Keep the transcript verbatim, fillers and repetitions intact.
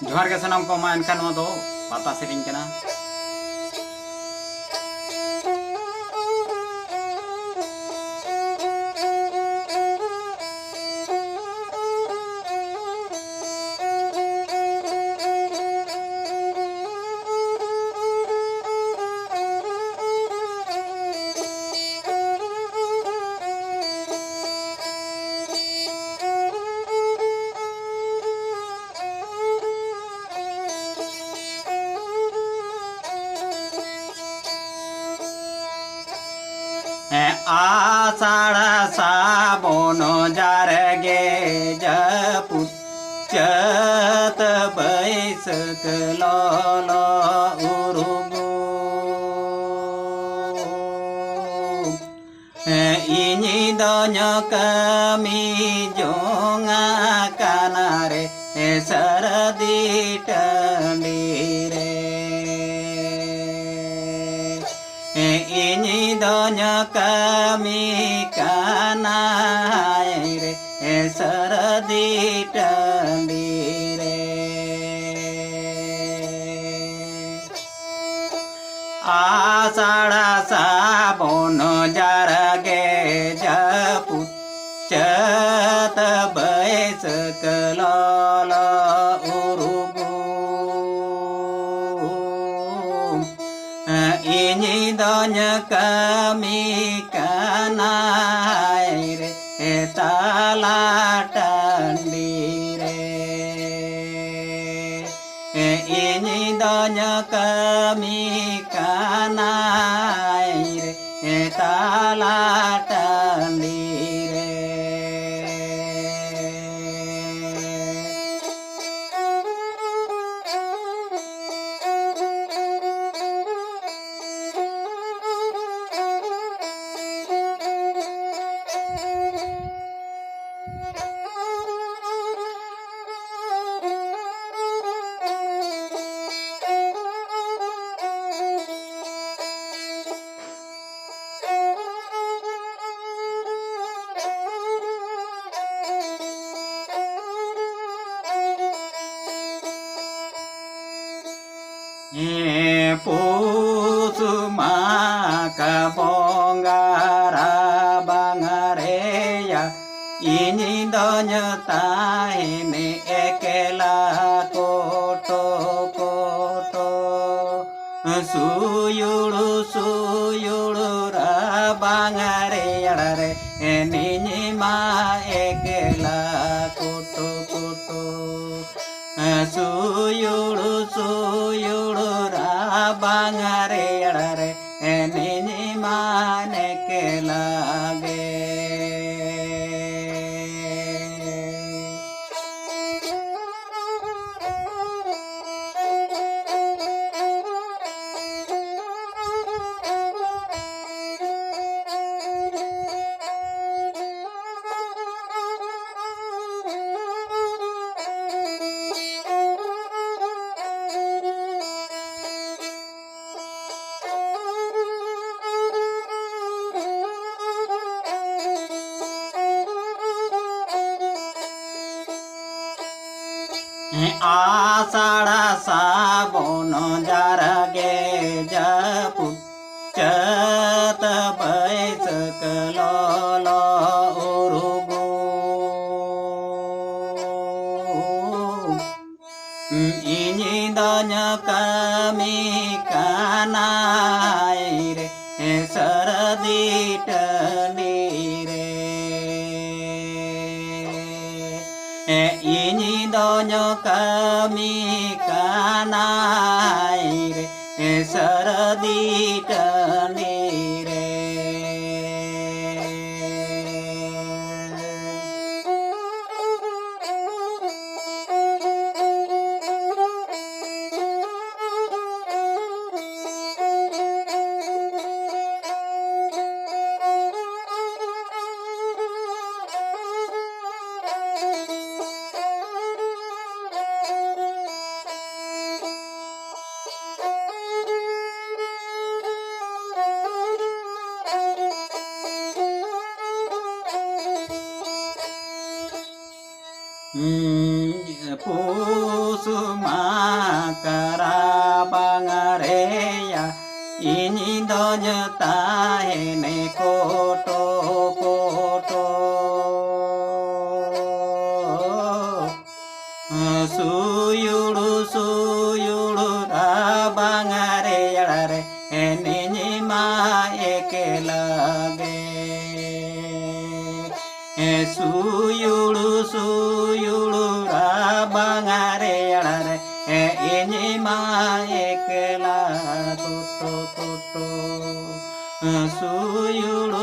ᱡᱚᱦᱟᱨ ᱜᱮ ᱥᱟᱱᱟᱢ ᱠᱚ᱾ ᱢᱟ ᱮᱱᱠᱷᱟᱱ ᱱᱚᱣᱟ ᱫᱚ ᱯᱟᱛᱟ ᱥᱮᱨᱮᱧ ᱠᱟᱱᱟ᱾ ᱟᱥᱟᱲ ᱥᱟᱵᱚᱱ ᱡᱟᱨᱜᱮ ᱡᱟᱹᱯᱩᱫ, ᱪᱟᱹᱛ ᱵᱟᱹᱭᱥᱟᱹᱠᱷ ᱞᱚᱞᱚ ᱩᱨᱜᱩᱢ᱾ ᱤᱧ ᱫᱚᱧ ᱠᱟᱹᱢᱤ ᱡᱚᱝ ᱟᱠᱟᱱᱟ ᱨᱮ ᱥᱟᱹᱨᱫᱤ ᱴᱟᱺᱰᱤ ᱨᱮ᱾ ᱤᱧ ᱫᱚᱧ ᱠᱟᱹᱢᱤ ᱠᱟᱱᱟ ᱨᱮ ᱥᱟᱹᱨᱫᱤ ᱴᱟᱺᱰᱤ ᱨᱮ᱾ ᱟᱥᱟᱲ ᱥᱟᱵᱚᱱ ᱡᱟᱨᱜᱮ ᱡᱟᱹᱯᱩᱫ, ᱪᱟᱹᱛ ᱵᱟᱹᱭᱥᱟᱹᱠᱷ ᱞᱚᱞᱚ ᱩᱨᱜᱩᱢ᱾ ᱤᱧ ᱫᱚᱧ ᱠᱟᱹᱢᱤ ᱠᱟᱱᱟ ᱨᱮ ᱛᱟᱞᱟ ᱴᱟᱺᱰᱤ ᱨᱮ᱾ ᱤᱧ ᱫᱚᱧ ᱠᱟᱹᱢᱤ ᱠᱟᱱᱟ ᱨᱮ ᱛᱟᱞᱟ ᱴᱟᱺᱰᱤ ᱨᱮ᱾ ᱦᱮᱸ, ᱯᱩᱥ ᱢᱟᱜᱽ ᱵᱚᱸᱜᱟ ᱨᱟᱵᱟᱝ ᱨᱮᱭᱟ ᱤᱧ ᱫᱚᱧ ᱛᱟᱦᱮᱱ ᱮᱠᱞᱟ ᱠᱳᱴᱳ ᱠᱳᱴᱳ᱾ ᱥᱩᱭᱩᱲ ᱥᱩᱭᱩᱲ ᱨᱟᱵᱟᱝ ᱨᱮᱭᱟᱲ ᱨᱮ ᱱᱤᱧ ᱢᱟ ᱮᱠᱞᱟ ᱠᱳᱴᱳ ᱠᱳᱴᱳ᱾ ᱥᱩᱭᱩᱲ ᱥᱩᱭᱩᱲ ᱨᱟᱵᱟᱝ ᱨᱮᱭᱟᱲ ᱨᱮ ᱱᱤᱧ ᱢᱟ ᱮᱠᱞᱟ ᱜᱮ᱾ ᱟᱥᱟᱲ ᱥᱟᱵᱚᱱ ᱡᱟᱨᱜᱮ ᱡᱟᱹᱯᱩᱫ, ᱪᱟᱹᱛ ᱵᱟᱹᱭᱥᱟᱹᱠᱷ ᱞᱚᱞᱚ ᱩᱨᱜᱩᱢ᱾ ᱤᱧ ᱫᱚᱧ ᱠᱟᱹᱢᱤ ᱠᱟᱱᱟᱭ ᱨᱮ ᱥᱟᱹᱨᱫᱤ ᱴᱟᱺᱰᱤ ᱨᱮ᱾ ᱤᱧ ᱫᱚᱧ ᱠᱟᱹᱢᱤ ᱠᱟᱱᱟᱭ ᱨᱮ ᱥᱟᱹᱨᱫᱤ ᱴᱟᱺᱰᱤ ᱨᱮ᱾ ᱯᱩᱥ ᱢᱟᱜᱽ ᱨᱟᱵᱟᱝ ᱛᱟᱦᱮᱱ ᱠᱚᱴᱚ ᱠᱚᱴᱚ᱾ ᱥᱩᱭᱩᱲ ᱥᱩᱭᱩᱲ ᱨᱟᱵᱟᱝ ᱨᱮᱭᱟᱲ ᱨᱮ ᱱᱤᱧ ᱢᱟ ᱮᱠᱞᱟ ᱜᱮ᱾ ᱥᱩᱭᱩᱲ ᱥᱩᱭᱩᱲ ᱨᱟᱵᱟᱝ ᱨᱮᱭᱟᱲ ᱨᱮ ᱤᱧ ᱢᱟ ᱮᱠᱞᱟ ᱠᱚᱴᱚ ᱠᱚᱴᱚ᱾ ᱥᱩᱭᱩᱲ